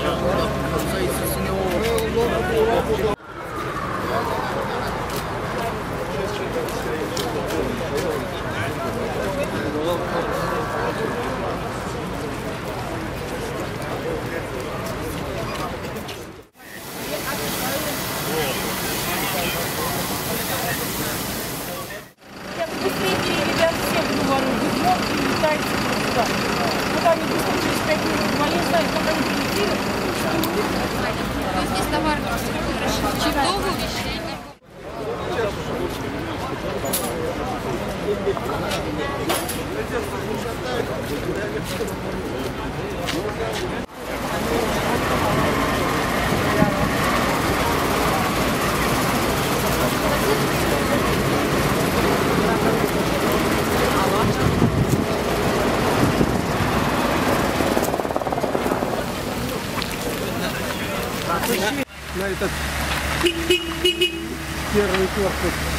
Я быстрее, ребят, всех говорю, бегом и летайте туда. Вот они быстро через 5 минут, я не знаю, как они прилетели, что у них. Здесь товар читовую вещей. На этот первый корпус.